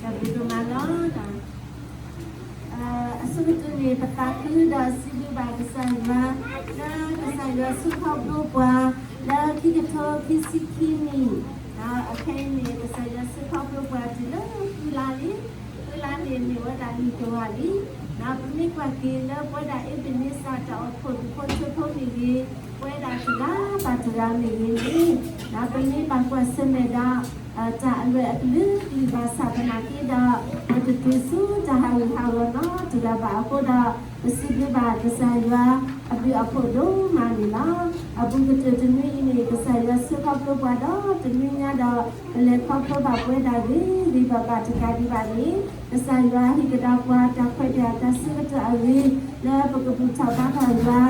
တၢ်ဘျုးဒိၣ်မးလီၤ. အဆိကတၢၢ်န့ၣ် ပသးခုဒီးစံးဘျုးဘၣ်ကစၢ်ယွၤ လၢကစၢ်ယွၤဆှၢခီဖျိပှၤ လၢခံကထိခံဆံခံနံၣ်, အခဲအံၤန့ၣ် ကစၢ်ယွၤဆှၢခီဖျိပှၤတုၤလၢဃုလါလံ. ဃုလါန့ၣ်မ့ၢ်ဝဲဒၣ်နံၣ်တဂၤလံ. ပမ့ၢ်ကွၢ်က့ၤလၢပဝဲဒၣ် Ebenezer တၢ်အိၣ်ဖှိၣ်ဒူၣ်ဖိထၢဖိမ့ၢ်ဂ့ၤ, ပဝဲဒၣ်တဂၤဘၣ်တဂၤမ့ၢ်ဂ့ၤန့ၣ်, ပမ့ၢ်ဘၣ်ကွၢ်ဆၢၣ်မဲာ်ဒီး တၢ်အလွဲၢ်အကလုာ်ကလုာ်ဘၣ်ဆၣ်သနာ်က့ဒီး ပတတုၤဆူတၢ်ဟးဂူာ်ဟးဂီၤနီတဂၤဘၣ်အဃိဒီး ပစံးဘျုးဘၣ်ကစၢ်ယွၤအဘျုးအဖှိၣ်ဒိၣ်မးန့ၣ်လီၤ. အဘူးကတၢၢ်တနွံအံၤန့ၣ် ကစၢ်ယွၤဆှၢခီဖျိပှၤဒီးတနွံညါဒီး ပလဲၤခီဖျိဘၣ်ပဝဲဒၣ်ဂ့ၤဂ့ၤဘၣ်ဘၣ်တကးဒံးဘၣ်န့ၣ် ကစၢ်ယွၤဟ့ၣ်ကဒါပှၤတၢ်ခွဲးတၢ်ယာ်တၢ်ဆၢကတီၢ်အဂ့ၤ လၢပကဘူၣ်ထီၣ်ဘါထီၣ်ယွၤ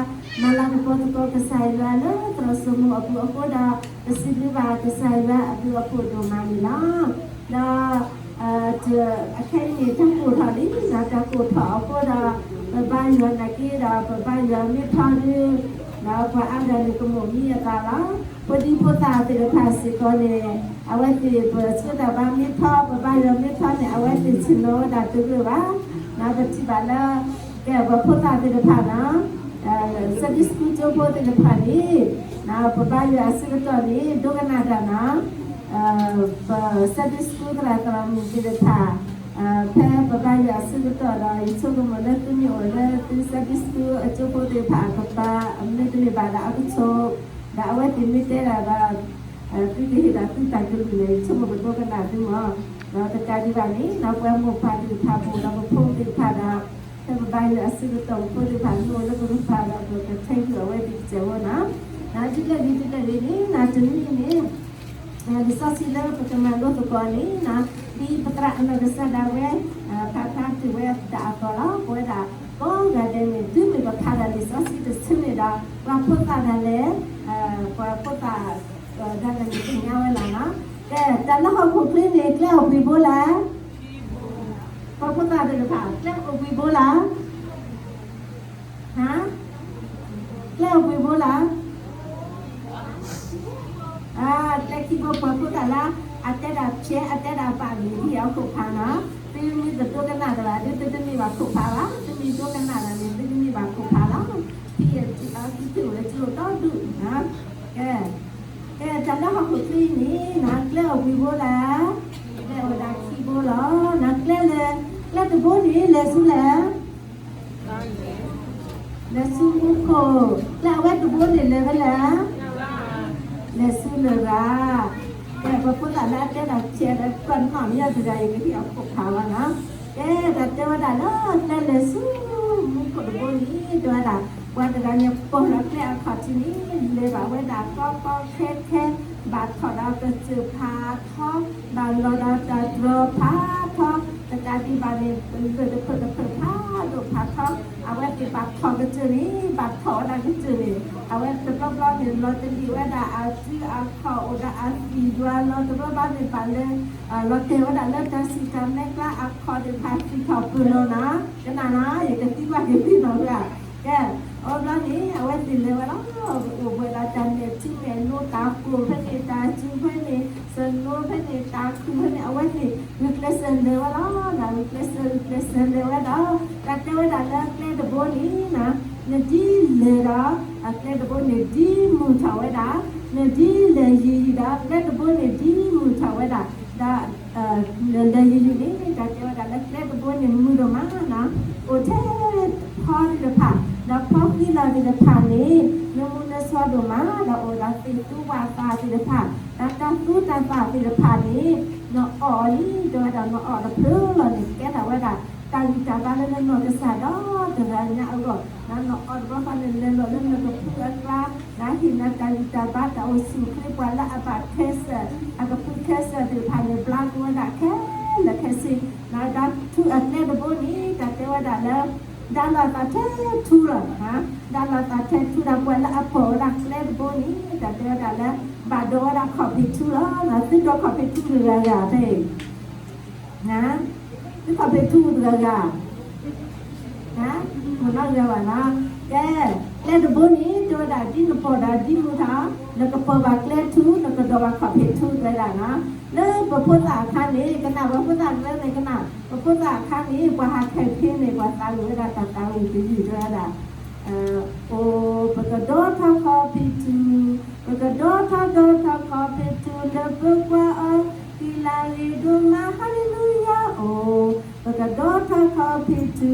မၤလၤကပီၤသကိးကစၢ်ယွၤလၢသရိာ်စိမိၤအပူၤအဃိဒီး ပစံးဘျုးဘၣ်ကစၢ်ယွၤအဘျုးအဖှိၣ်ဒိၣ်မးန့ၣ်လီၤ. ဒီး အခဲအံၤန့ၣ် တၢ်ကိၢ်ထီၣ်လံ, တၢ်ကိၢ်ထီၣ်အဃိဒီး ပဘါယွၤနာ်က့ဒီး ပဘါယွၤမ့ၢ်ထီဒုး ဒီးပှၤအါဂၤန့ၣ်ကမိၣ်မံအသးလီၤ. ဖိဒံဖိသၣ်သ့ၣ်တဖၣ်စ့ၢ်ကီးန့ၣ် အဝဲသ့ၣ်ပဆှၢတၢ်ဘါမ့ၢ်ထီ ပဘါယွၤမ့ၢ်ထီန့ၣ် အဝဲသ့ၣ်ဆ့ၣ်နီၤဝဲဒၣ်တဂ့ၤဘၣ်. ပထံၣ်ဘၣ်လၢ ကဲပှၤဖိသၣ်သ့ၣ်တဖၣ်နီၤ Sunday school ကၠိဖိသ့ၣ်တဖၣ်န့ၣ် ပဘါယွၤအဆၢကတီၢ်န့ၣ် ဒိကနၣ်တၢ်နီၤ ပ Sunday school သရၣ်သရၣ်မုၣ်သ့ၣ်တဖၣ် ဖဲပဘါယွၤအဆၢကတီၢ်ဒီး ယဆိကမိၣ်လၢသုမ့ၢ်အိၣ်လၢသု Sunday school အကၠိဖိသ့ၣ်တဖၣ် ပပာ်မ့တမ့ၢ်ဘၣ်ဒီးအကဆိၣ် ဒီးအဝဲသ့ၣ်မ့ၢ်တဲဒၣ်ဒီး သုကဟ့ၣ်ဒၣ်သုတၢ်ကလုၢ်န့ၣ် ယဆိကမိၣ်ပဒိကနၣ်သုမီၤ. ဒီးတကးဒံးဘၣ်န့ၣ် ပှၤမိၢ်ပၢ်သ့ၣ်တဖၣ် ပအိၣ်ဒီးပဖိသ့ၣ်တဖၣ်ဒီး ဖဲပဘါယွၤအဆၢကတီၢ် ပဖိသ့ၣ်တဖၣ်မ့ၢ်အိၣ်လၢပကပၤဒီး ပကထဲးဃုာ်အဝဲသ့ၣ်ကစဲးဝဲနီၤ. ဒ်လဲၣ်ဂ့ၤဒ်လဲၣ်ဂ့ၤန့ၣ် တနွံအံၤန့ၣ် လံာ်စီဆှံလၢပကမၤလိသကိးန့ၣ် ဒ်ပသရၣ်အနီၢ်ကစၢ်ဒၣ်ဝဲ ဖးဖျါတုၤဝဲဒၣ်အသိးလီၤ. ပဝဲဒၣ်ကိးဂၤဒဲးန့ၣ် တုၤမ့ၢ်ပဖးဒၣ်လံာ်စီဆှံတဆၢန့ၣ်ဒီး ပှၤဖိသၣ်ဒၣ်လဲာ် ပှၤဖိသၣ် ဒၣ်လဲာ်န့ၣ်သ့ၣ်ညါဝဲလီၤနီၤ. ကဲ တၢ်လၢဟီၣ်ခိၣ်ချၢန့ၣ် ကျဲအိၣ်ဘှံးဘိလဲၣ်. ပှၤဖိသၣ်သ့ၣ်တဖၣ် ကျဲအိၣ်ဘှံးဘိလဲၣ်. ဟါ, ကျဲအိၣ်ဘှံးဘိလဲၣ်. ကျဲခံဘိ ပှၤဖိသၣ်လၢ အတဲဒၣ်ဖျဲး အတဲဒၣ်ဘၣ်န့ၣ် ဟံၣ်အခိၣ်ဖးနီၤ. သုမ့ၢ်တဒိကနၣ်တၢ်ဘၣ်ဒီး သုတန့ၢ်ဘၣ်ခိၣ်ဖးဘၣ်. သုမ့ၢ်ဒိကနၣ်တၢ်န့ၣ် သုကန့ၢ်ဘၣ်ခိၣ်ဖးလီၤ. ဖံအတံအီ သုထံၣ်အိၣ်လၢထံအိၣ်ဒီဒူၣ်နီၤ. ကဲ ကဲ တၢ်လၢဟီၣ်ခိၣ်ချၢအံၤန့ၣ် ကျဲအိၣ်ဘှံးဘိလဲၣ်. ကျဲအိၣ်ဒၣ်ခံဘိလီၤ. ကျဲလဲၣ်, ကျဲတဘိန့ၣ် လဲၤဆူလဲၣ်. လဲၤဆူမူခိၣ်. ကျဲအဝဲတဘိန့ၣ် လဲၤဖဲလဲၣ်. လဲၤဆူလရာ်. ကဲ ပှၤဖိသၣ်လၢအတဲဒၣ်ဖျဲးဒီး ကွၢ်နီၣ်မ့ၢ်တဂၤအံၤ ကဟ့ၣ်အခိၣ်ဖးလီၤနီၤ. ကဲ တၢ်တဲဝဲဒၣ်လၢ ကျဲလဲၤဆူမူခိၣ်တဘိန့ၣ် တဲဝဲဒၣ် ပှၤတဂၤန့ၣ် ပိာ်လီၤကျဲအခီၣ်ထံးန့ၣ် လဲၤဘၣ်ဝဲဒၣ်ကီကီခဲခဲ ဘၣ်ထီၣ်ဒီးကစၢၢ်ဖးထီ ဘၣ်လီၤဒီးတၢ်တြီၤဖးထီ တကးဒံးဘၣ်န့ၣ် လၢၢ်တဖျၢၣ်တဖျၢၣ်ဖးဒိၣ်ဖးထီ အဝဲသ့ၣ်ဘၣ်ထီၣ်ကစၢၢ်န့ၣ် ဘၣ်ထီၣ်ဝဲဒၣ်ကစၢၢ်န့ၣ် အဝဲတဘျီဘျီန့ၣ် လီၤတလံာ်ဝဲဒၣ်အစုအခီၣ် အိၣ်ဒီးအသံၣ်ယွၤလီၤ တဘျီဘျီန့ၣ် ဘၣ်လၢ လီၤတဲာ်ဝဲဒၣ်လၢတၢ်စူၢ်တၢ်မဲကျါအခီၣ်သ့ၣ်တဖၣ် သံၣ်ထီၣ်ပၢၢ်လီၤနီၤ. ကနၣ်နီၤ ယကသံကွၢ်က့ၤသုနီၤဧါ. ကဲ အဝဲဘျီန့ၣ် အဝဲသ့ၣ်လဲၤဝဲလီၤ. အိၣ်ဘှံးဒီးတၢ်မဲာ်ထံမဲာ်နိ တၢ်ကိၢ်ဖဲန့ၣ် တၢ်စူၤဖဲန့ၣ် စနိဖဲန့ၣ် တၢ်ခုၣ်ဖဲန့ၣ် အဝဲသ့ၣ် ဂုာ်ကျဲးစၢးလဲၤဝဲလီၤ. ဂုာ်ကျဲးစၢး ဂုာ်ကျဲးစၢးလဲၤဝဲဒီး တၢ်တဲဝဲဒၣ်လၢကျဲတဘိန့ၣ် နဒ်လဲၣ်ဒီး အကျဲတဘိန့ၣ် ဒ်မုာ်ထီၣ်ဝဲဒၣ်, နဒ်လဲၣ်ယံာ်ယံာ်ဒီး ကျဲတဘိန့ၣ် ဒ်မုာ်ထီၣ်ဝဲဒၣ်, ဒီး လဲၤယံာ်ယံာ်န့ၣ် တၢ်တဲဝဲဒၣ်လၢကျဲတဘိန့ၣ် မုာ်ဒိၣ်မးနီၤ, အိၣ်ထဲဖီသ့ၣ်တဖၣ်, ဒီးဖီဃံလၤသ့ၣ်တဖၣ်န့ၣ် နမူနဆှီဒိၣ်မး, ဒီးအိၣ်ဒီးသ့ၣ်သူဝၣ်သၣ်သ့ၣ်တဖၣ်, ဒီးတၢ်သူတၢ်သၣ်သ့ၣ်တဖၣ်န့ၣ် နအီၣ်အီၤလံ, တဲဝဲဒၣ်နအီၣ်တဖျၢၣ်လီၤန့ၣ် ကဲထီၣ်ဝဲဒၣ် တၢ်ဂံၢ်တၢ်ဘါလၢနနီၢ်ကစၢ်ဒီတဂၤညါအဂီၢ်, နအီၣ်တဘျီဃီန့ၣ် လဲၤလီၤလၢနကဖုအကျါ, နဟ့ၣ်နၤတၢ်ဂံၢ်တၢ်ဘါ တၢ်အိၣ်ဆူၣ်အိၣ်ချ့ ပှၤလၢအဘၣ်ခဲစၢၣ်, အကဖုခဲစၢၣ်သ့ၣ်တဖၣ်န့ၣ် ဘျါက့ၤဝဲဒၣ်ခဲလၢာ်ခဲဆ့, နဒီးထူအကျဲတဘိန့ၣ် တၢ်တဲဝဲဒၣ်လၢ ဒါလီၤသးထဲထူလီၤ, ဒါလီၤသးထဲထူဒီး ပှၤလၢအပိာ်ဝဲဒၣ်ကျဲတဘိန့ၣ် တၢ်တဲဝဲဒၣ်လၢ ဘၣ်ဒိဝဲဒၣ်ခီၣ်ဖံးထူလီၤ, သုဒိခီၣ်ဖံးထူတဂၤဂၤဖဲအံၤ သုခီၣ်ဖံးထူတဂၤဂၤ, မ့ၢ်နီၢ်ဂၤဘၣ်နီၤ, ကဲ, ကျဲတဘိန့ၣ် တဲဝဲဒၣ်ဒ်နပိာ်ဒီးဒ်မုၢ်ထီၣ်, နကပိာ်ဘၣ်ကျဲထူ, နကဒိးဘၣ်ခီၣ်ဖံးထူ တဲဝဲဒၣ်နီၤ. လၢပဖိသၣ်အခါန့ၣ် ကနၣ်ပှၤဖိသၣ်ကရၢန့ၣ်ကနၣ်, ပဖိသၣ်အခါန့ၣ် ပှၤဟးခဲဖံန့ၣ် ပှၤသးဝံၣ်ဝဲဒၣ်တၢ်သးဝံၣ်တယုၢ် တဲဝဲဒၣ် အိၣ် ပကဒိးထီၣ်ခီၣ်ဖံးထူ, ပကဒိးထီၣ်ဒိးထီၣ်ခီၣ်ဖံးထူ လၢပကွၢ်အီၤ ကံလၤဂ့ၤဒိၣ်မး ဟါလ့လူယၤ အိၣ်, ပကဒိးထီၣ်ခီၣ်ဖံးထူ,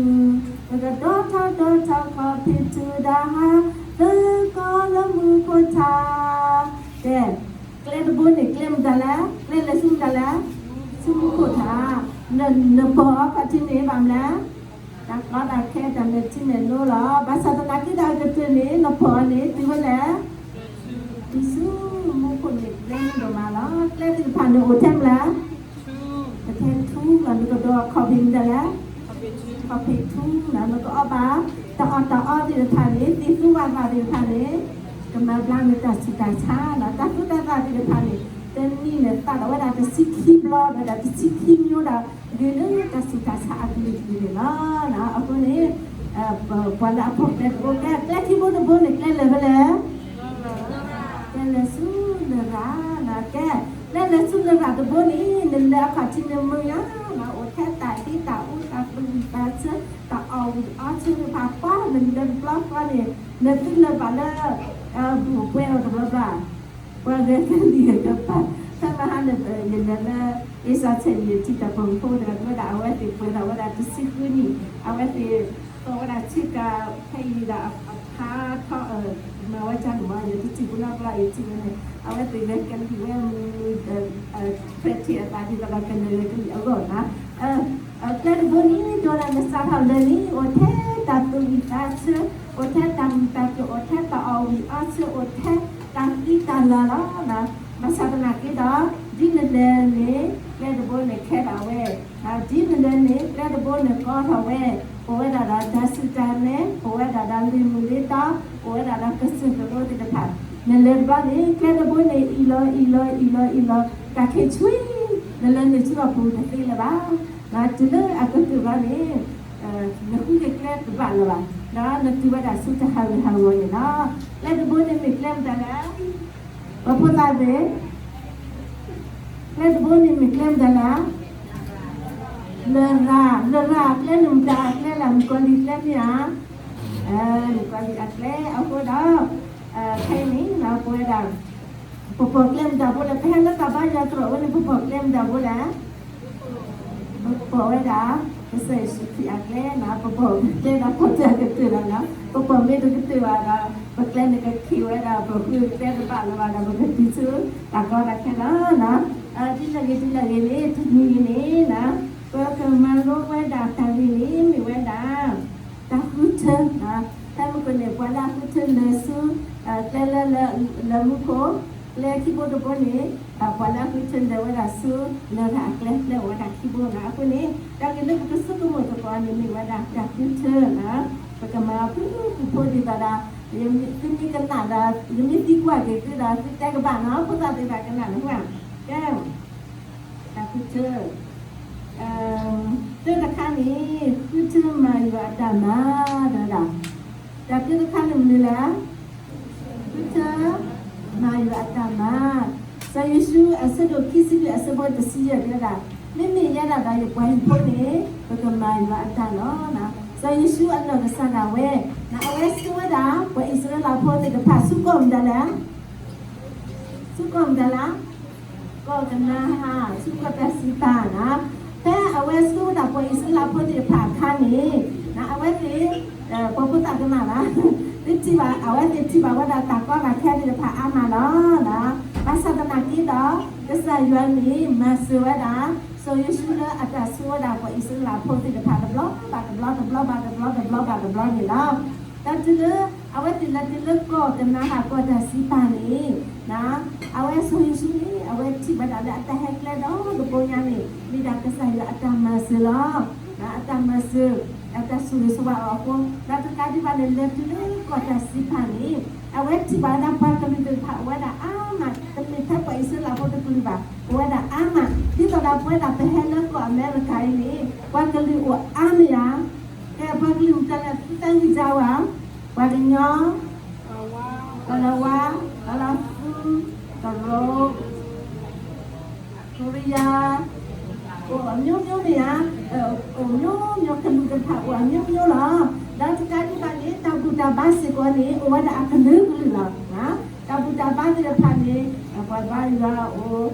ပကဒိးထီၣ်ဒိးထီၣ်ခီၣ်ဖံးထူ ဒီးဟးသကိးလၢမူခိၣ်ထး. ကဲ, ကျဲတဘိန့ၣ် ကျဲမတၤလဲၣ်, ကျဲလဲၤဆူမတၤလဲၣ်, ဆူမူခိၣ်ထး, နပိာ်အခီၣ်ထံးန့ၣ် ဘၣ်မနုၤလဲၣ်, တၢ်ကီတၢ်ခဲတၢ်မဲာ်ထံမဲာ်နိလီၤ. ဘၣ်ဆၣ်သနာ်က့ဒီးအကတၢၢ်န့ၣ် နပိာ်န့ၣ် တုၤဝဲလဲၣ်, တုၤဆူမူခိၣ်န့ၣ် ကျဲမုၢ်ဒိၣ်မးလီၤ. ကျဲသ့ၣ်တဖၣ်န့ၣ်အိၣ်ထဲမနုၤလဲၣ်, ပထဲထူလီၤ. နကဒိးခီၣ်ဖံးမတၤလဲၣ်, ခီၣ်ဖံးထူလီၤ. နကအီၣ်ဘၣ် တၢ်အီၣ်တၢ်အီသ့ၣ်တဖၣ်န့ၣ် သ့ၣ်သူဝၣ်သၣ်သ့ၣ်တဖၣ်န့ၣ် ကမၤဘျါနတၢ်ဆူးတၢ်ဆါလီၤ. တၢ်သူတၢ်သၣ်သ့ၣ်တဖၣ်န့ၣ် တနံၣ်န့ၣ်သၣ်ဒီးဝဲဒၣ်တဆံခံဘျီ ဒီးတဆံခံမျိုးဒီး ဂ့ၤလၢတၢ်ဆူးတၢ်ဆါအကလုာ်ကလုာ်န့ၣ်လီၤ. အဃိန့ၣ် ပှၤလၢအပိာ်ကျဲတဘိ ကျဲခံဘိတဘိန့ၣ် ကျဲလဲၤဖဲလဲၣ်, ကျဲလဲၤဆူလရာ်, ကဲ, ကျဲလဲၤဆူလရာ်တဘိန့ၣ် နလဲၤအခီၣ်ထံးန့ၣ်မုာ်ညါ, အိၣ်ထဲတၢ်ဒ့တၢ်အူ တၢ်သူၣ်ဝံၣ်သးဆၢ တၢ်အီၣ်ဝံၣ်အီဆၢသ့ၣ်တဖၣ် ပှၤနလဲၤတဘျီဃီန့ၣ် နသုလၢၤဘၣ်လၢ ပှဲၤအီၤတဘျီဘျီ ပှၤဂဲၤကလံၤဂဲၤကပၤ, ဖဲမဟါန့ၣ် ယလဲၤလၢ အ့စၢ်ဆဲး ယထံၣ်တၢ်ပိာ်မုၣ်ဖိတဂၤ တဲဝဲဒၣ် အဝဲသ့ၣ်ပှဲၤထီၣ်ဝဲဒၣ်တဆံဃုနံၣ်, အဝဲသ့ၣ် သီၣ်ဝဲဒၣ်ဆ့ကၤ ဖဲအံၤဒီးအဖါထီၣ် မၤဝဲကၢ်န့ၣ်မး ယတထံၣ်ပနီၣ်ကျီ ယထံၣ်ဝဲန့ၣ် အဝဲသ့ၣ်ဂဲၤကလံၤဝဲမုၢ် ဖဲထံၣ်အသးဒ်သိးဒီးကလဲၤဂဲၤကလံၤအဂီၢ်နီၤ. ကျဲတဘိန့ၣ် တဲဝဲဒၣ် နစးထီၣ်လဲၤန့ၣ် အိၣ်ထဲတၢ်သူၣ်ဝံၣ်သးဆၢ, အိၣ်ထဲတၢ်မုာ်တၢ်ပၢၤ, အိၣ်ထဲတၢ်အီၣ်ဝံၣ်အီဆၢ, အိၣ်ထဲတၢ်ဃံတၢ်လၤလီၤ. ဘၣ်ဆၣ်သနာ်က့ဒီး ဒ်နလဲၤန့ၣ် ကျဲတဘိန့ၣ်ခဲဒီးဝဲ, ဒ်နလဲၤန့ၣ် ကျဲတဘိန့ၣ်ကီထီၣ်ဝဲ, အိၣ်ဝဲဒၣ်ဒီးတၢ်စူၢ်တၢ်နာ်, အိၣ်ဝဲဒၣ်ဒီးလ့ၣ်မုၢ်လ့ၣ်တီ, အိၣ်ဝဲဒၣ်ဒီးကစၢၢ်ကလိသ့ၣ်တဖၣ်, နလဲၤတဘျီန့ၣ် ကျဲတဘိန့ၣ် အံၤလီၤ အံၤလီၤ အံၤလီၤ အံၤလီၤ တၢ်ခံးဆူၣ်, နလဲၤနုာ်ဆူအပူၤတသ့လၢၤဘၣ်. တုၤလၢအကတၢၢ်ဘျီန့ၣ် နဃုက့ၤကျဲတဘၣ်လၢၤဘၣ်, ဒီးနတုၤဝဲဒၣ်ဆူတၢ်ဟးဂူာ်ဟးဂီၤန့ၣ်လီၤ. ကျဲတဘိန့ၣ်မ့ၢ်ကျဲမတၤလဲၣ်, ပှၤဖိသၣ်သ့ၣ်, ကျဲတဘိန့ၣ်မ့ၢ်ကျဲမတၤလဲၣ်, လရာ်, လရာ်အကျဲန့ၣ်မတၤအကျဲလဲၣ်, မုၣ်ကီၤလံၢ်အကျဲမ့ၢ်ဧါ, မုၣ်ကီၤလံၢ်အကျဲအဃိဒီး ခဲအံၤန့ၣ် ပဝဲဒၣ် ပပိာ်ကျဲမတၤဘိလဲၣ်, ပဟဲလၢတၢ်ဘါယွၤသရိာ်ဝဲန့ၣ် ပပိာ်ကျဲမတၤဘိလဲၣ်, ပပိာ်ဝဲဒၣ် ကစၢ်ယ့ၣ်ၡူးခရံာ်အကျဲနီၤ, ပပိာ်ကျဲဒီးပိာ်တၢ်ကတၢၢ်လီၤနီၤ, ပပိာ်မ့ၢ်တကတၢၢ်ဘၣ်ဒီး ပကျဲန့ၣ်ကခံးဝဲဒၣ် ပဃုကျဲတဘၣ်လၢၤဘၣ်ဒီး ပကတုၤဆူတၢ်ကီတၢ်ခဲလီၤနီၤ. ဒ်လဲၣ်ဂ့ၤဒ်လဲၣ်ဂ့ၤန့ၣ် တနံၤအံၤန့ၣ် ပကမၤလိဝဲဒၣ်တၢ်ဂ့ၢ်န့ၣ် မ့ၢ်ဝဲဒၣ် တၢ်ဃုထၢ, ဖဲမုၢ်ကန့ၣ် ပှၤလၢအဃုထၢလဲၤဆူ ကျဲလၢ လၢမူခိၣ်, ကျဲခံဘိတဘိန့ၣ် ပှၤလၢအဃုထၢလဲၤဝဲဒၣ်ဆူ လရာ်အကျဲ ကျဲအိၣ်ဝဲဒၣ်ခံဘိနီၤ. အဃိန့ၣ် တၢ်ဂ့ၢ်လၢပကဆိကမိၣ်သကိးန့ၣ် မ့ၢ်ဝဲဒၣ်တၢ်ဃုထၢနီၤ. ပကမၤဖုဖုဖိဒ်သိးဒီး သုမ့ၢ်ကနၣ်ဒီး ယမ့ၢ်သံကွၢ်က့ၤသုဒီး သုတဲကဘၣ်နီၤ, ဖိသၣ်သ့ၣ်တဖၣ်ကနၣ်န့ၣ်, ကဲ တၢ်ဃုထၢ တၢ်တခါန့ၣ် ဃုထၢမၤယွၤအတၢ်မၤ, ဒီး တၢ်တၢတခါန့ၣ်မနုၤလဲၣ်, ဃုထၢမၤယွၤအတၢ်မၤ. စီၤယိၤၡူအဆၢဒိၣ်ခံဆံလွံၢ်အဆၢဖိတဆံယဲၢ်တဲဝဲဒၣ်, မ့မ့ၢ်ယဲဒၣ်ဒီးယပှၤဟံၣ်ဖိန့ၣ် ပကမၤယွၤအတၢ်လီၤ. စီၤယိၤၡူအနီၢ်ကစၢ်ဒၣ်ဝဲ အဝဲဆှၢဝဲဒၣ် ပှၤအံၣ်စရ့လးဖိသ့ၣ်တဖၣ် ဆူကီၢ်မတၤလဲၣ်, ဆူကီၢ်မတၤလဲၣ်, ကီၢ်ကနၤဧၣ်, ဆူကီၢ်တၢ်စံးပာ်နီၤ. ဖဲအဝဲဆှၢဝဲဒၣ်ပှၤအံၣ်စရ့လးဖိသ့ၣ်တဖၣ်အခါန့ၣ် အဝဲသ့ၣ် ပှၤဖိသၣ်ကနၣ်ဘၣ်, သုထံၣ်ဘၣ် အဝဲသ့ၣ်ထံၣ်ဘၣ်ဝဲဒၣ်တၢ်ကီတၢ်ခဲသ့ၣ်တဖၣ်အါမးလီၤ. ဘၣ်ဆၣ်သနာ်က့ဒီး ကစၢ်ယွၤန့ၣ် မၤစၢၤဝဲဒၣ် စီၤယိၤၡူလၢအတၢ်ဆှၢဝဲဒၣ်ပှၤအံၣ်စရ့လးဖိသ့ၣ်တဖၣ် တဘျီဘၣ်တဘျီ တဘျီဘၣ်တဘျီ တဘျီဘၣ်တဘျီန့ၣ်လီၤ. ဒီးတုၤလၢ အဝဲသ့ၣ်လဲၤတုၤလၢကီၢ်ကနၤဧၣ် ကီၢ်တၢ်စံးပာ်န့ၣ် အဝဲစီၤယိၤၡူန့ၣ် အဝဲထံၣ်ဝဲဒၣ်လၢအတၢ်ဟဲကျဲဒီတဘိညါန့ၣ် မ့ၢ်ဒၣ်ကစၢ်ယွၤအတၢ်မၤစၢၤလီၤ. အတၢ်မၤစၢၤ အတၢ်ဆိၣ်ဂ့ၤဆိၣ်ဝါအီၤအဃိ ဒီးတကးဒံးဘၣ်န့ၣ် လဲၤတုၤလၢကီၢ်တၢ်စံးပာ်န့ၣ် အဝဲထံၣ်ဘၣ်ဝဲဒၣ်ပှၤကလုာ်သ့ၣ်တဖၣ်အိၣ်ဝဲဒၣ်အါမး, တမ့ၢ်ထဲပှၤအံၣ်စရ့လးဖိတကလုာ်ဘၣ်, အိၣ်ဝဲဒၣ်အါမး, ဒ်သိးဒီးပဝဲဒၣ်ပဟဲလၢကီၢ်အမဲရကၤအံၤန့ၣ် ပှၤကလုာ်အိၣ်အါမးယၤ, ကဲပှၤကလုာ်မတၤလဲၣ် သုတၢ်ဂံၢ်စၢ်ဝဲ ပှၤကညီ, ကလၤဝါ, ကလၤသူ, ကရိ, ကိရံယါ, အိၣ်အမျိုးမျိုး မ့ၢ်ဧါ, အိၣ်မျိုးမျိုး ကလုာ်တဖၣ်အိၣ်အမျိုးမျိုးလီၤ. ဒီးတကးဒံးဘၣ်န့ၣ် တၢ်ဘူၣ်တၢ်ဘါစ့ၢ်ကီးန့ၣ် အိၣ်ဝဲဒၣ်အကလုာ်ကလုာ်လီၤ. တၢ်ဘူၣ်တၢ်ဘါသ့ၣ်တဖၣ်န့ၣ် ပှၤဘါယွၤအိၣ်,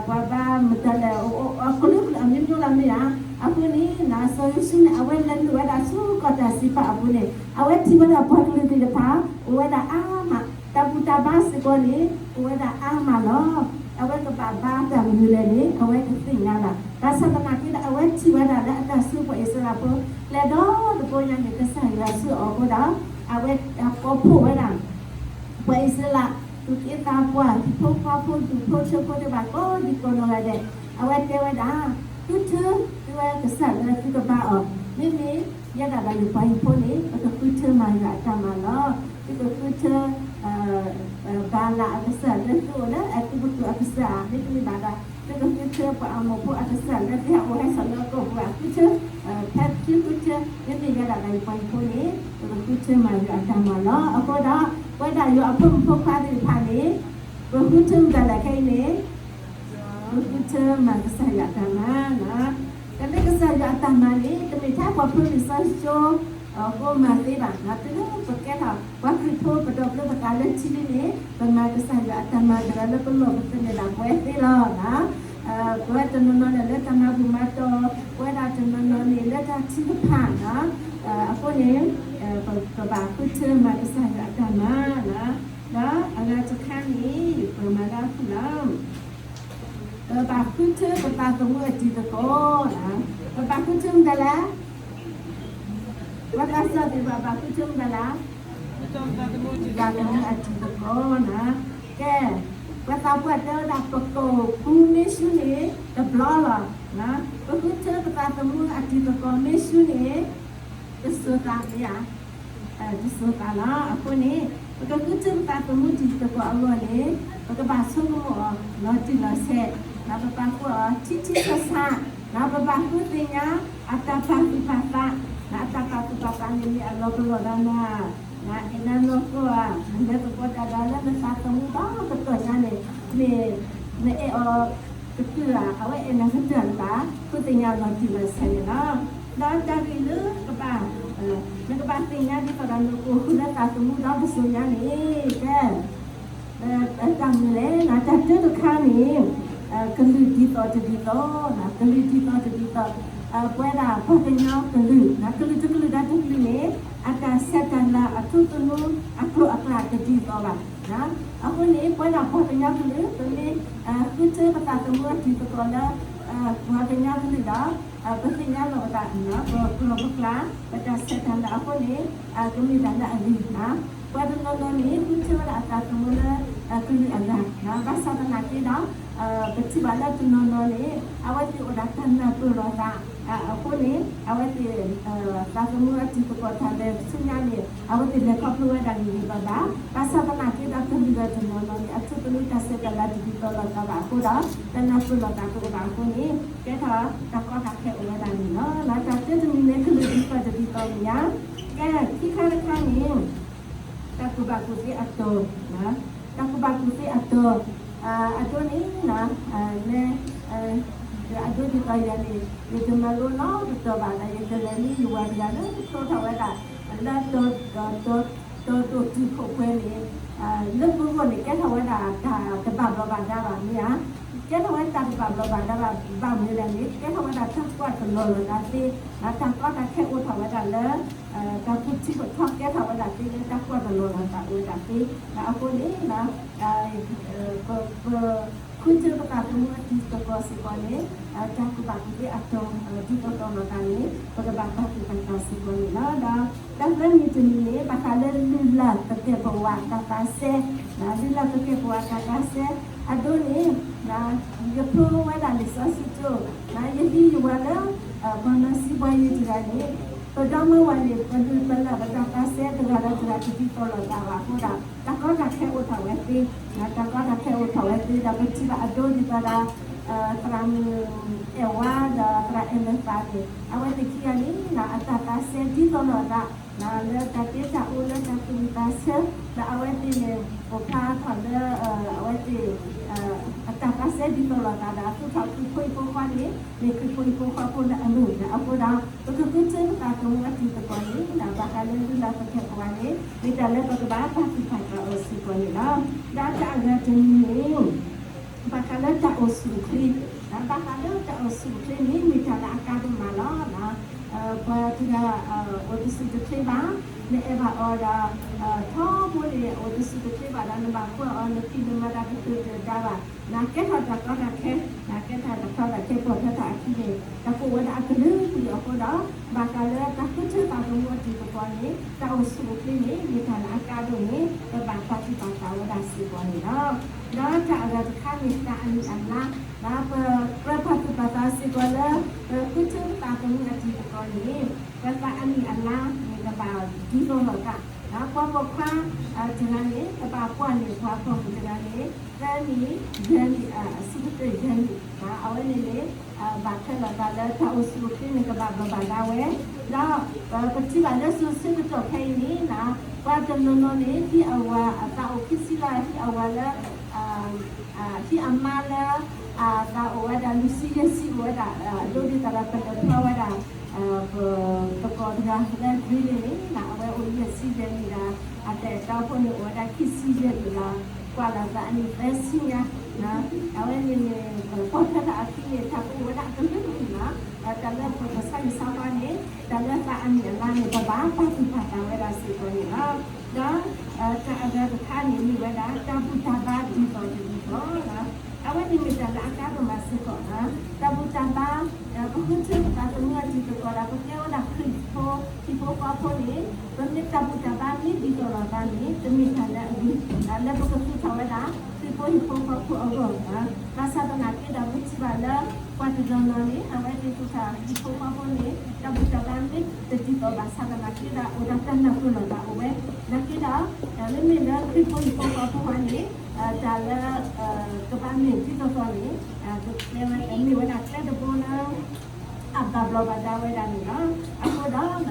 ပှၤဘါမတၤလဲၣ်, အကလုာ်ကလုာ်အမျိုးမျိုးလီၤ မ့ၢ်ဧါ. အဃိန့ၣ် စီၤယိၤၡူန့ၣ် အဝဲလဲၤနုာ်ဝဲဒၣ်ဆူကီၢ်တၢ်စံးပာ်အပူၤန့ၣ် အဝဲထံၣ်ဝဲဒၣ်ပှၤကလုာ်သ့ၣ်တဖၣ် အိၣ်ဝဲဒၣ်အါမး, တၢ်ဘူၣ်တၢ်ဘါစ့ၢ်ကီးန့ၣ် အိၣ်ဝဲဒၣ်အါမးလီၤ. အဝဲကဘၣ်ဘါတၢ်မနုၤလဲၣ်န့ၣ် အဝဲတသ့ၣ်ညါဘၣ်. ဘၣ်ဆၣ်သနာ်က့ဒီး အဝဲထံၣ်ဝဲဒၣ်လၢအတၢ်ဆူပှၤအံၣ်စရ့လးဖိ ကျဲဒီတဘိညါန့ၣ် ကစၢ်ယွၤဆူအအိၣ်အဃိဒီး အဝဲကိးဖှိၣ်ဝဲဒၣ် ပှၤအံၣ်စရ့လး သူၣ်က့သးပှၢ် ဟံၣ်ဖိဃီဖိ ဒူၣ်ဖိထၢဖိသ့ၣ်တဖၣ်ကိးဒံကိးနီၢ်ဂၤဒဲး, အဝဲတဲဝဲဒၣ်, ဃုထၢသုဝဲကစၢ်လၢသုကဘါအီၤ, မ့မ့ၢ်ယဲဒၣ်ဒီးယပှၤဟံၣ်ဖိန့ၣ် ပကဃုထၢမၤယွၤအတၢ်မၤလီၤ. သုကဃုထၢ ဘၤလးအကစၢ်လၢသုအိၣ်လၢအဲၤကူပတူးအကစၢ်ဧါ, မ့တမ့ၢ်ဘၣ်ဒီး သုကဃုထၢပှၤအမိၢ်ဖိအကစၢ်လၢသုဟဲအိၣ်ဟဲဆိးလၢအကိာ်ပူၤဧါ, ဃုထၢ, ဖဲသုဃုထၢ မ့မ့ၢ်ယဲဒၣ်ဒီးယပှၤဟံၣ်ဖိန့ၣ် ပကဃုထၢမၤယွၤအတၢ်မၤလီၤ. အဃိဒီး ပဝဲဒၣ်ယွၤအဖိမုၣ်ဖိခွါသ့ၣ်တဖၣ်န့ၣ် ပဃုထၢမတၤလဲၣ်ခဲအံၤန့ၣ် ပဃုထၢမၤကစၢ်ယွၤအတၢ်မၤ, တၢ်လၢကစၢ်ယွၤအတၢ်မၤန့ၣ် တမ့ၢ်ထဲပှၤဖျိလံာ်စီဆှံကၠိ ကိးမၤသ့ဘၣ်, တုၤလၢပကဲထီၣ်ပှၤခရံာ်ဖိ ပဒိးဘျၢပသးလၢထံဒ်န့ၣ် ပမၤကစၢ်ယွၤအတၢ်မၤတဂၤလၢပလီၢ်ပသနၢၣ်ဒၣ်ပဝဲသ့လီၤ. ပဝဲတနီၤနီၤန့ၣ်လၢတၢ်မၤဘူၣ်မၤတီၤ ပဝဲဒၣ်တနီၤနီၤန့ၣ်လၢတၢ်ထုကဖၣ်, အဃိန့ၣ် ပဘၣ်ဃုထၢမၤကစၢ်ယွၤအတၢ်မၤ, ဒီးအဂၤတခါန့ၣ် ပမၤလၢအဃုာ်လီၤ. ပဘၣ်ဃုထၢပသးသမူအတံၤသကိး, ပဘၣ်ဃုထၢမတၤလဲၣ်, ပသးစၢ်သ့ၣ်တဖၣ် ဘၣ်ဃုထၢမတၤလဲၣ်, ပသးသမူအတံၤသကိး, ကဲ, ပှၤသးပှၢ်တဲဝဲဒၣ် ပကိာ်ပူၤမ့ၢ်ဆူန့ၣ် တဘျီလီၤ. ပဃုထၢပသးသမူအတံၤသကိးမ့ၢ်ဆူန့ၣ် တစိၤသးမ့ၢ်ဧါ, တစိၤသးလီၤ. အဃိန့ၣ် ပကဃုထၢပသးသမူတံၤသကိးအဂီၢ်န့ၣ် ပကဘၣ်ဆိကမိၣ်အီၤ လီၤတံၢ်လီၤဆဲး, ပဘၣ်ကွၢ်အီၤထံထံဆးဆး, ပဘၣ်ဃုသ့ၣ်ညါ အတၢ်ပာ်သူၣ်ပာ်သး, အတၢ်ပာ်သူၣ်ပာ်သးန့ၣ်မ့ၢ်အလီၤပလိာ်သးနၤ, အဲၣ်နၤနီၢ်ကီၢ်ဧါ, နလဲၤသကိးတၢ်ဒီးလၢနသးသမူဒီတကတီၢ်ညါန့ၣ် မ့ၢ်နအဲၣ်အီၤကတၢၢ်ဧါ, အဝဲအဲၣ်နၤကတၢၢ်လၢၤဘၣ်, ဃုသ့ၣ်ညါလီၤတံၢ်လီၤဆဲးန့ၣ်လီၤ. ဒီးတၢ်ဂ့ၢ်လၢကဘၣ်, နကဘၣ်သ့ၣ်ညါဒ်သိးဒီးနကအိၣ်ဃုာ်လၢသးသမူဒီတစိၤညါန့ၣ် ကဲ တၢ်မနုၤလဲၣ်, တၢ်တၢတခါန့ၣ် ကလုာ်ဒ်သိးတဒ်သိး, ကလုာ်ဒ်သိးတဒ်သိး, ပဝဲဒၣ်ပှၤကညီကလုာ်, ကလုာ်တကလုာ်ဒီးတကလုာ်န့ၣ် အတၢ်ဆဲးတၢ်လၤ အထူသနူ အကျိၤအကျဲတဒ်သိးဘၣ်. အဃိန့ၣ် ပဝဲဒၣ်ပှၤကညီကလုာ် ပမ့ၢ်ဃုထၢပသးသမူအတံၤသကိးလၢ ပှၤကညီကလုာ်ဒီး ပသ့ၣ်ညါလီၤပသး ပကျိၤပကျဲ ပတၢ်ဆဲးတၢ်လၤအဃိန့ၣ် ကမ့ၢ်တၢ်လၢအဂ့ၤ, ပှၤတနီၤနီၤန့ၣ် ဃုထၢဝဲဒၣ်အသးသမူလၢ ကလုာ်အဂၤ, ဘၣ်ဆၣ်သနာ်က့ဒီး ပထံၣ်ဘၣ်လၢတနီၤနီၤန့ၣ် အဝဲသ့ၣ်အိၣ်ဒၣ်တၢ်နၢ်ပၢၢ်လိာ်သးအဃိန့ၣ် အဝဲသ့ၣ် သးသမူအတံၤသကိးတၢ်လဲၤဆူညါန့ၣ် အဝဲသ့ၣ်လဲၤခီဖျိဝဲဒၣ်ဂ့ၤဂ့ၤဘၣ်ဘၣ်, ဘၣ်ဆၣ်သနာ်က့ဒီး ကလုာ်ဒီးတနီၤနီၤန့ၣ် အထူသနူတၢ်ဆဲးတၢ်လၤတဒ်သိးလိာ်သးဘၣ်အဃိဒီး တၢ်နၢ်ပၢၢ်လိာ်သးတအိၣ်ဘၣ်အဃိန့ၣ် ကဲထီၣ်တၢ်ကီတၢ်ခဲအိၣ်ဝဲဒၣ်န့ၣ်လီၤ. တၢ်တၢတမံၤန့ၣ် ကလုာ်ဒ်သိးတဒ်သိးမ့ၢ်ဧါ. ကဲ ခံခါတခါန့ၣ် တၢ်ကူၣ်ဘၣ်ကူၣ်သ့အတီၤ, တၢ်ကူၣ်ဘၣ်ကူၣ်သ့အတီၤ, အဒိန့ၣ် လၢ အဒိဒ်သိးယၤန့ၣ် ယတမၤလိနီတတီၤဘၣ်ဒီး ယကလဲၤလၢယဝၤတဂၤလၢထိထီၣ်ဝဲဒၣ် လၢ တီၤတိာ်တုၤခိၣ်ပှဲၤန့ၣ် လၢပဂီၢ်န့ၣ် ကဲထီၣ်ဝဲဒၣ်တၢ်တဘၣ်ဘျီးဘၣ်ဒါဘၣ်မ့ၢ်ဧါ. ကဲထီၣ်ဝဲတၢ်တဘၣ်ဘျီးဘၣ်ဒါဘၣ် ဘၣ်မနုၤလဲၣ်န့ၣ် ကဲထီၣ်ဝဲဒၣ်တၢ်ကွၢ်တလီၤလိာ်သးသ့, တၢ်ကီတၢ်ခဲအိၣ်ထီၣ်ဝဲဒၣ်လၢ တၢ်ထူထံကထီကဲထီၣ်ဝဲဒၣ်သ့လၢတၢ်ကွၢ်တလီၤလိာ်သးအိၣ်ဝဲဒၣ်သ့, အဃိန့ၣ် ပ ဃုထၢပသးသမူအတံၤသကိးစ့ၢ်ကီးန့ၣ် တၢ်ကူၣ်ဘၣ်ကူၣ်သ့အတီၤ ဒ်သိးသိးလိာ်သးန့ၣ် ပကဘၣ်ပာ်သူၣ်ပာ်သးစ့ၢ်ကီးန့ၣ်လီၤ. ဒီးတၢ်သၢမံၤတမံၤန့ၣ် ဘၣ်ဃးလၢလုၢ်လၢ်သကဲာ်ပဝးတၢ်သးစဲ, လုၢ်လၢ်သကဲာ်ပဝးတၢ်သးစဲ အဒိန့ၣ် ယဖျိဝဲဒၣ်လံာ်စီဆှံကၠိ ယဟံးယဝၤလၢ ပှၤနီၢ်စံးပှၤယံၤတဂၤန့ၣ် ပဒီမါဝၤန့ၣ် ပလုၢ်ပလၢ်ပတၢ်သးစဲတဂၤဒီးတဂၤတဒ်သိးလိာ်သးဘၣ်အဃိဒီး တၢ်ကီတၢ်ခဲအိၣ်ထီၣ်ဝဲသ့, တၢ်ကီတၢ်ခဲအိၣ်ထီၣ်ဝဲသ့ဒီး ပထံၣ်ဘၣ်အဒိဒ်သိးဒီး သရၣ်မုၣ်အဲၣ်ဝါဒီးသရၣ်အဲၣ်လၢသးန့ၣ် အဝဲသ့ၣ်ခံဂၤန့ၣ် အတၢ်သးစဲဒ်သိးလိာ်သး လၢတၢ်တ့တၢ်အိၣ်လၢတၢ်သူၣ်ဝံၣ်သးဆၢ, ဒီးအဝဲသ့ၣ်န့ၣ် အိၣ်ဖျါထီၣ်လၢ အဝဲသ့ၣ် အတၢ်သးစဲဒ်သိးလိာ်သးဒီး သူၣ်ထီၣ်ခရံာ်ဖိဟံၣ်ဖိဃီန့ၣ် မ့ၢ်ခရံာ်ဖိဟံၣ်ဖိဃီဖိလၢအမုာ်အဃိဒီး ပကဃုထၢပသးသမူအတံၤသကိးန့ၣ် ဘၣ်ဃးလၢလုၢ်လၢ်သကဲးပဝးန့ၣ် မ့ၢ်တၢ်လၢပကဘၣ်ပာ်သူၣ်ပာ်သးအီၤစ့ၢ်ကီးန့ၣ်လီၤ. ဒီးတၢ်အဂၤတမံၤန့ၣ် ဘၣ်ဃးလၢတၢ်အိၣ်ဆူၣ်အိၣ်ချ့, ဘၣ်ဃးလၢတၢ်အိၣ်ဆူၣ်အိၣ်ချ့န့ၣ် မ့ၢ်တၢ်လၢအကါဒိၣ်မးလီၤ. ပှၤတဂၤ အိၣ်တဆူၣ်တချ့ဘၣ်, နအဲၣ်ဘၣ်အီၤဒီး ထီဘိန့ၣ် အိၣ်တဆူၣ်တချ့ဘၣ်ဒီး နဘၣ်ကွၢ်အီၤ နဖံးနမၤတၢ်တတုၤတဒါဘၣ်, နကဲထီၣ်တၢ်ကီတၢ်ခဲ, နကဲထီၣ်တၢ်ကီတၢ်ခဲ ပိာ်ထွဲထီၣ်အခံန့ၣ် တၢ်ကအိၣ်ဝဲဒၣ်အကလုာ်ကလုာ်အဃိဒီး ဘၣ်ဃးလၢတၢ်ဃုထၢပသးသမူအတံၤသကိးန့ၣ် တၢ်အိၣ်ဆူၣ်အိၣ်ချ့န့ၣ် မ့ၢ်တၢ်လၢအကါဒိၣ်န့ၣ် ပဘၣ်ပာ်သူၣ်ပာ်သးဝဲဒၣ်စ့ၢ်ကီးန့ၣ်လီၤ. ဒီးတၢ်အဂၤတခါန့ၣ် သးအနံၣ်အလါ, ဒီးပ ပပာ်သူၣ်ပာ်သးစ့ၢ်ကီးလၢ ပဃုထၢပသးသမူအတံၤသကိးန့ၣ် ပသးအနံၣ်အလါန့ၣ် ကဘၣ်ဒ်သိးလိာ်သး, ပှၤပိာ်ခွါတဂၤန့ၣ် ကဘၣ်ကွၢ်န့ၢ်ပှၤဖီခိၣ်တဂၤန့ၣ် သၢနံၣ်, ယဲၢ်နံၣ်, အဆံးကတၢၢ်ယဲၢ်နံၣ်, အဝဲန့ၣ်န့ၣ် ဘၣ်ထွဲလိာ်သးလၢတၢ်အိၣ်ဆူၣ်အိၣ်ချ့န့ၣ် ကဘၣ်ဘၣ်ဘၣ်ဒၣ်ဝဲ, ဒီး ပထံၣ်ဘၣ်လၢစိၤဆၢကတီၢ်ခဲအံၤန့ၣ် ပှၤတနီၤနီၤန့ၣ် ဟံးအဝၤအသးအိၣ်ခံဆံလီၤ, ဟံးအဝၤလၢ ဟံးအမါလၢ အသးအိၣ်ဝဲဒၣ်လွံၢ်ဆံယဲၢ်ဆံအိၣ်ဝဲဒၣ်, ဒ်သိးဒီးပလဲၤဖျီဝဲဒၣ် ပသကိးတဂၤလၢဂ့ၤန့ၣ်န့ၣ် အဝဲအိၣ်ယဲၢ်ဆံယဲၢ်နံၣ်ဒီး အတၢ်အဲၣ်တီအဖိန့ၣ် အိၣ်ဝဲဒၣ်ခံဆံယဲၢ်နံၣ်လီၤ, ကွၢ်လီၤသးအနံၣ်သၢဆံညါ, အဝဲန့ၣ်န့ၣ် ပိာ်ထွဲထီၣ်အခံန့ၣ် တၢ်ကအိၣ်ဝဲဒၣ်အကလုာ်ကလုာ်လီၤ. တၢ်လၢပကစၢ်ယွၤစီၤပၤန့ၣ် တၢ်လၢသးအနံၣ်အလါန့ၣ် ပဘၣ်ပာ်သူၣ်ပာ်သးဝဲဒၣ်စ့ၢ်ကီးန့ၣ်လီၤ. ဒီး တၢ်အဂၤတခါန့ၣ် မ့ၢ်ဝဲဒၣ် တၢ်ဘူၣ်တၢ်ဘါဒ်သိးတဒ်သိးလီၤ. အဝဲန့ၣ်မ့ၢ်တၢ်လၢအကါဒိၣ်မးစ့ၢ်ကီးလီၤ. တၢ်ဘူၣ်တၢ်ဘါ ပဃုထၢပသးသမူအတံၤသကိးဒီး ပကဲဝဲဒၣ်ခရံာ်ဖိ ဟံၣ်ဖိဃီဖိန့ၣ် ပမ့ၢ်တၢ်ဘူၣ်တၢ်ဘါမ့ၢ်ဒ်သိးလိာ်သးန့ၣ် တမ့ၢ်တၢ်လၢအဂ့ၤ လၢပကသူၣ်ထီၣ်ဝဲဒၣ် ခရံာ်ဖိဟံၣ်ဖိဃီဖိအဂီၢ်လီၤ. ဘၣ်ဆၣ်သနာ်က့ဒီး ပထံၣ်ဘၣ်လၢ ပှၤတနီၤနီၤန့ၣ် အဝဲသ့ၣ်သူၣ်ထီၣ်ဟံၣ်ဖိဃီဖိန့ၣ် တၢ်ဘူၣ်တၢ်ဘါမ့ၢ်တဒ်သိးဘၣ်ဆၣ်သနာ်က့ဒီး အိၣ်ဒီးတၢ်နၢ်ပၢၢ်လိာ်သးအိၣ်ဝဲ, နာ်က့ဒီး မ့မ့ၢ်လၢခရံာ်ဖိဟံၣ်ဖိဃီဖိအဂီၢ်န့ၣ် တၢ်လၢ ကဘၣ်မ့ၢ်ဒ်သိးသိးန့ၣ် ကမ့ၢ်ဝဲဒၣ်ကျဲတဘိလၢ အဘၣ်ဘျီးဘၣ်ဒါဝဲဒၣ်န့ၣ်လီၤ. အဃိဒီး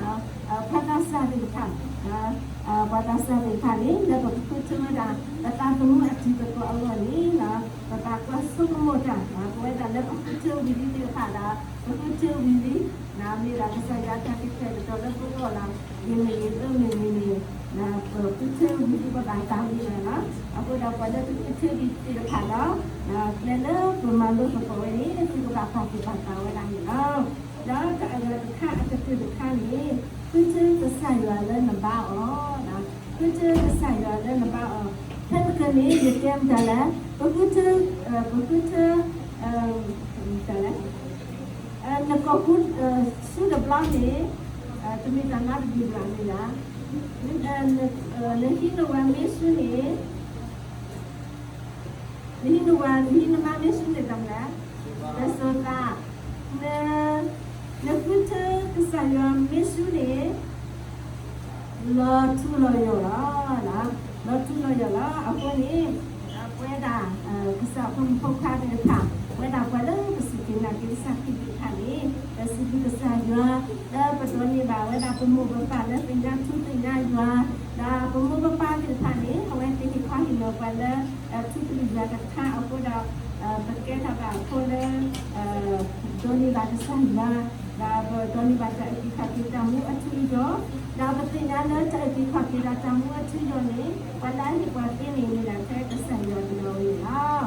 ပှၤသးစၢ်သ့ၣ်တဖၣ် ပှၤသးစၢ်သ့ၣ်တဖၣ်န့ၣ် လၢပကဃုထၢဝဲဒၣ် ပသးသမူအတံၤသကိးအဂီၢ်န့ၣ် ပဘၣ်ကွၢ်ဆိကမိၣ်တၢ် ပဝဲဒၣ်လၢပဃုထၢဝံၤလံသ့ၣ်တဖၣ်ဒီး ပဃုထၢဝံၤလံ မ့ၢ်ဒၣ်ကစၢ်ယွၤတၢ်ကတဲာ်ကတီၤလၢပဂီၢ်လီၤ. ဂ့ၤမ့ၢ်ဂ့ၤ အၢမ့ၢ်မ့ၢ်န့ၣ် ပဃုထၢဝံၤလံ ပဘၣ်သးဝံၤလီၤ. အဃိဒီးပှၤလၢတဃုထၢဒံးသ့ၣ်တဖၣ်ဒီး ကျဲလၢပမၤလိသကိးဝဲန့ၣ် သုကဘၣ်ပာ်သူၣ်ပာ်သးဝဲဒၣ်န့ၣ်လီၤ. ဒီးတၢ်အဂၤတခါအကတၢၢ်တခါန့ၣ် ဃုထၢကစၢ်ယွၤလၢနဘါအီၤ, ဃုထၢကစၢ်ယွၤလၢနဘါအီၤ, ဖဲတခါန့ၣ် ယတဲမတၤလဲၣ်, ပဃုထၢ ပဃုထၢ တၢ်လဲၣ် နကိာ်ကူဆူတဘျီန့ၣ် တမ့ၢ်တၢ်နီတမံၤဘၣ်န့ၣ်လီၤ. နဟံးနဝၤမ့ၢ်ဆူန့ၣ် နဟံးနဝၤ နဟံးနမါမ့ၢ်ဆူန့ၣ်တၢ်မနုၤလဲၣ်, တစိၤသး, န နဃုထၢကစၢ်ယွၤမ့ၢ်ဆူန့ၣ် လီၤထူလီၤယိာ်လီၤ. လီၤထူလီၤယိာ်လီၤ. အဃိန့ၣ် ပဝဲဒၣ် ကစၢ်ဖိမုၣ်ဖိခွါသ့ၣ်တဖၣ် ပဝဲဒၣ်ပှၤလၢပစူၢ်က့ၤနာ်က့ၤကစၢ်ခရံာ်သ့ၣ်တဖၣ်န့ၣ် ပစံးဘျုးကစၢ်ယွၤ လၢပဒိးန့ၢ်ဘၣ်ဝဲဒၣ်ပမိၢ်ပပၢ်လၢသ့ၣ်ညါထူသ့ၣ်ညါယွၤ, ဒီးပမိၢ်ပပၢ်သ့ၣ်တဖၣ်န့ၣ် အဝဲသ့ၣ်ဟ့ၣ်ခီဟ့ၣ်နီၤပှၤလၢ ထူသနူယွၤတခါအဃိဒီး ပကဲထီၣ်ဘၣ်အဖိလၢ ဒိးန့ၢ်ဘၣ်ကစၢ်ယွၤ, ဒီးပဒိးန့ၢ်ဘၣ်တၢ်အုၣ်က့ၤခီၣ်က့ၤတၢ်မူအထူအယိာ်, ဒီးပသ့ၣ်ညါလၢတၢ်အုၣ်က့ၤခီၣ်က့ၤဒီးတၢ်မူအထူအယိာ်န့ၣ် ပှၤလၢအဟ့ၣ်ပှၤသ့န့ၣ် မ့ၢ်ဒၣ်ထဲကစၢ်ယွၤတဂၤဧိၤန့ၣ်လီၤ.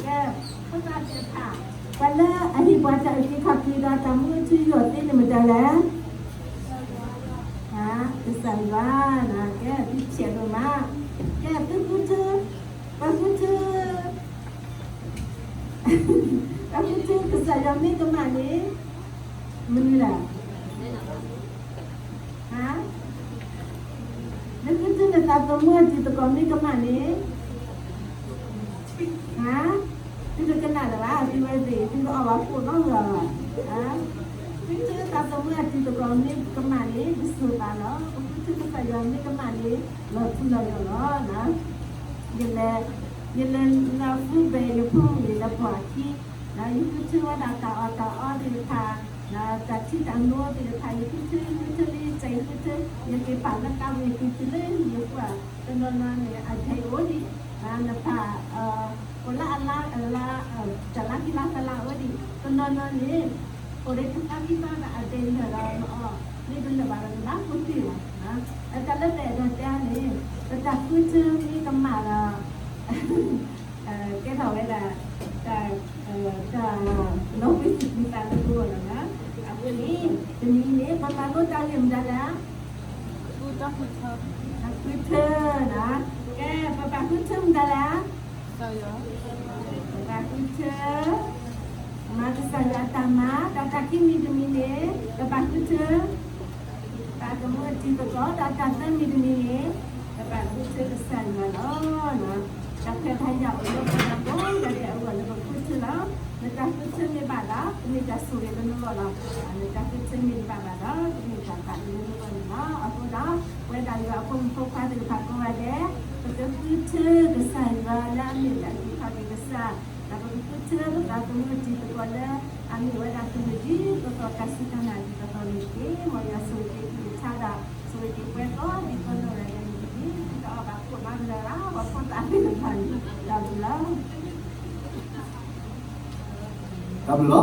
ကဲ, ဖိသၣ်သ့ၣ်တဖၣ်, ပှၤလၢအဟ့ၣ်ပှၤတၢ်အုၣ်က့ၤခီၣ်က့ၤဒီးတၢ်မူအထူအယိာ်သ့န့ၣ်မတၤလဲၣ်, ကစၢ်ယွၤ, ကဲ, သုဆဲးဒိၣ်မး, ကဲ, သုဃုထၢ, ပှၤဃုထၢ ပှၤဃုထၢကစၢ်ယွၤမ့ၢ်ကမၣ်န့ၣ် မနုၤလဲၣ်, နဃုထၢနသးသမူအတံၤသကိးမ့ၢ်ကမၣ်န့ၣ်, သုတကနၣ်လၢၤဘၣ်, သုဝဲသ့ၣ် သုတအီၣ်ဘၣ်ခိၣ်နီတဂၤဘၣ်. ဃုထၢသးသမူအတံၤသကိးမ့ၢ်ကမၣ်န့ၣ် တစိၤသးလီၤ. ပဃုထၢကစၢ်ယွၤမ့ၢ်ကမၣ်န့ၣ် လီၤထူလီၤယိာ်လီၤ. ယလဲၤ, ယလဲၤလီၤဖုဘဲၣ်ယဖိမုၣ်လၢပှၤခံ, ဒီးယဃုထၢဝဲဒၣ်တၢ်အီၣ်တၢ်အီသ့ၣ်တဖၣ်, တၢ်ထံတၢ်နိသ့ၣ်တဖၣ် ယဃုထၢ ယဃုထၢလံ ယဃုထၢ ယက့ၤပာ်လၢကါဝ့ၤတုၤတုၤလၢယဃုအီၤ တနီၤနီၤန့ၣ် အဒဲအိၣ်ဒံး, နပာ် အိၣ်လၢအလါ အလါ တလါခံလါသလါအိၣ်ဒံး, တနီၤနီၤန့ၣ် အိၣ်ဒီးတသီခံသီဒီးအဒဲလၢာ်ဒီးနအီၣ် မ့ၢ်တလၢာ်ဘၣ်ဒီးနဘၣ်ကိၢ်သ့ၣ်လီၤ. တၢ်လၢပအဲၣ်ဒိးတဲန့ၣ် ပတၢ်ဃုထၢမ့ၢ်ကမၣ်ဒီး ကဲထီၣ်ဝဲဒၣ် တၢ် တၢ်လီၤဘှံးသ့ၣ်ဘှံးသးလၢပဂီၢ်လီၤ. အဃိန့ၣ် တနံၤအံၤန့ၣ် ပပာ်ဖှိၣ်တၢ်ဂ့ၢ်မတၤလဲၣ်, တၢ်ဃုထၢလီၤ. ကဲ ပပာ်ဃုထၢမတၤလဲၣ်, ပပာ်ဃုထၢ မၤကစၢ်ယွၤအတၢ်မၤ, ဒီးတၢ်ခံမံၤတမံၤန့ၣ် ပပာ်ဃုထၢ ပသးသမူအတံၤသကိး, ဒီးတၢ်သၢမံၤတမံၤန့ၣ် ပပာ်ဃုထၢကစၢ်ယွၤလီၤ. တၢ်ခွဲးတၢ်ယာ်အိၣ်လၢပဂီၢ်ကိးဂၤဒဲးအဂီၢ်လၢပဃုထၢလီၤ. နတၢ်ဃုထၢမ့ၢ်ဘၣ်ဒီး ကမ့ၢ်တၢ်ဆိၣ်ဂ့ၤလၢနဂီၢ်လီၤ. နတၢ်ဃုထၢမ့ၢ်တဘၣ်ဘၣ်ဒီး ကမ့ၢ်တၢ်သးဒူလၢနဂီၢ်န့ၣ်လီၤ. အဃိဒီး ပဝဲဒၣ်ယွၤအဖိမုၣ်ဖိခွါသ့ၣ်တဖၣ်ကိးဂၤဒဲး ပကဃုထၢကစၢ်ယွၤလၢအမ့ၢ်ဒၣ်အဂ့ၤခီဂ့ၤကစၢ်, ဒီးပကဃုထၢပသးသမူအတံၤသကိးလၢ အမ့ၢ်ဝဲဒၣ်ကလုာ်ဒ်သိးသိး တၢ်စူၢ်တၢ်နာ်ဒ်သိးသိးန့ၣ်တက့ၢ်. မ်ယွၤဆိၣ်ဂ့ၤက့ၤအကလုၢ်ကထါဒီး ဆိၣ်ဂ့ၤက့ၤပှၤကိးဒ်သိးသိးန့ၣ်တက့ၢ်. မ်ယွၤဆိၣ်ဂ့ၤက့ၤသုတအီၣ်ဘၣ်ကိၣ်ဘၣ်ဘျၢလၢ ပှၤဖိသၣ်သ့ၣ်တဖၣ်န့ၣ် တၢ်ဘျုးလီၤ. တၢ်ဘျုးလီၤ.